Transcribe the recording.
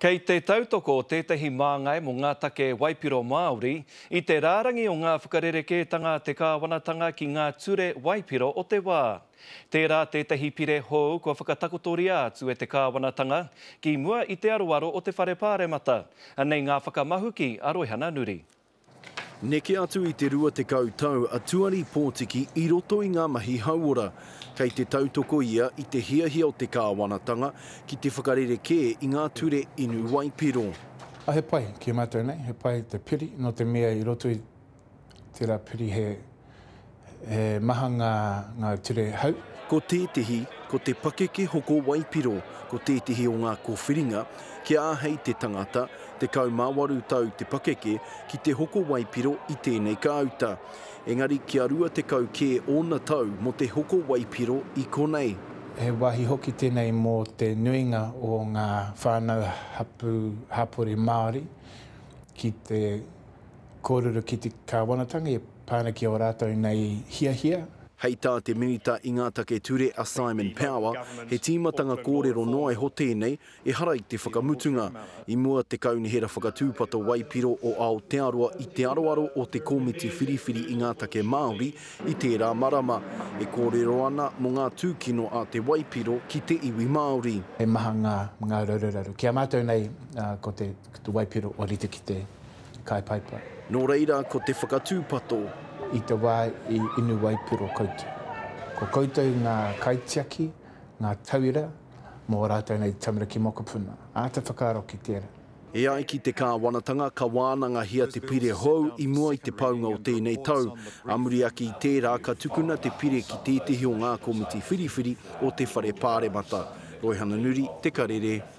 Kei te tautoko tētahi māngai mō ngā take waipiro Māori i te rārangi o ngā whakarerekētanga a te kāwanatanga ki ngā ture waipiro o te wā. Tērā tētahi pire hou kua whakatakotoria atu e te kāwanatanga ki mua i te aroaro o te Whare Pāremata. Anei ngā whakamahuki a Roihana Nuri. Neke atu i te 20 tau a Tuari Pōtiki i roto i ngā mahi hauora. Kei te tautoko ia i te hiahia o te kāwanatanga ki te whakarerekē i ngā ture inu waipiro. He pai ki a mātou nei, he pai te piri, nō te mea i roto i tērā piri he He maha ngā, ngā ture hau. Ko tētehi, ko te pakeke hoko waipiro, ko tētehi o ngā kōwhiringa, kia āhei te tangata, 18 tau te pakeke, ki te hoko waipiro i tēnei kāuta. Engari kia 20 kē ōna tau mō te hoko waipiro i konei. He wāhi hoki tēnei mō te nuinga o ngā whānau hapū hapori Māori ki te kōrero ki te kāwanatanga e pā ana ki ō rātou nei hiahia. Hei tā te Minita i ngā take ture a Simon Power, he tīmatanga kōrero noa iho tēnei, ehara i te whakamutunga. I mua te Kaunihera Whakatūpato Waipiro o Aotearoa i te aroaro o te Komiti Whiriwhiri i ngā Take Māori i tērā marama, e kōrero ana mō ngā tūkino a te waipiro ki te iwi Māori. He maha ngā ngā raruraru. Ki a mātou nei, ko te waipiro ōrite ki te kai paipa. Nō reira, ko te whakatūpato. I te wā i inu waipiro koutou. Ko koutou ngā kaitiaki, ngā tauira mō ō rātou nei tamariki mokopuna. Āta whakaaro ki tērā. E ai ki te kāwanatanga, ka wānangahia te pire hou i mua i te paunga o tēnei tau. Ā muri ake i tērā, ka tukuna te pire ki tētehi o ngā komiti whiriwhiri o te Whare Pāremata. Roihana Nuri, Te Karere.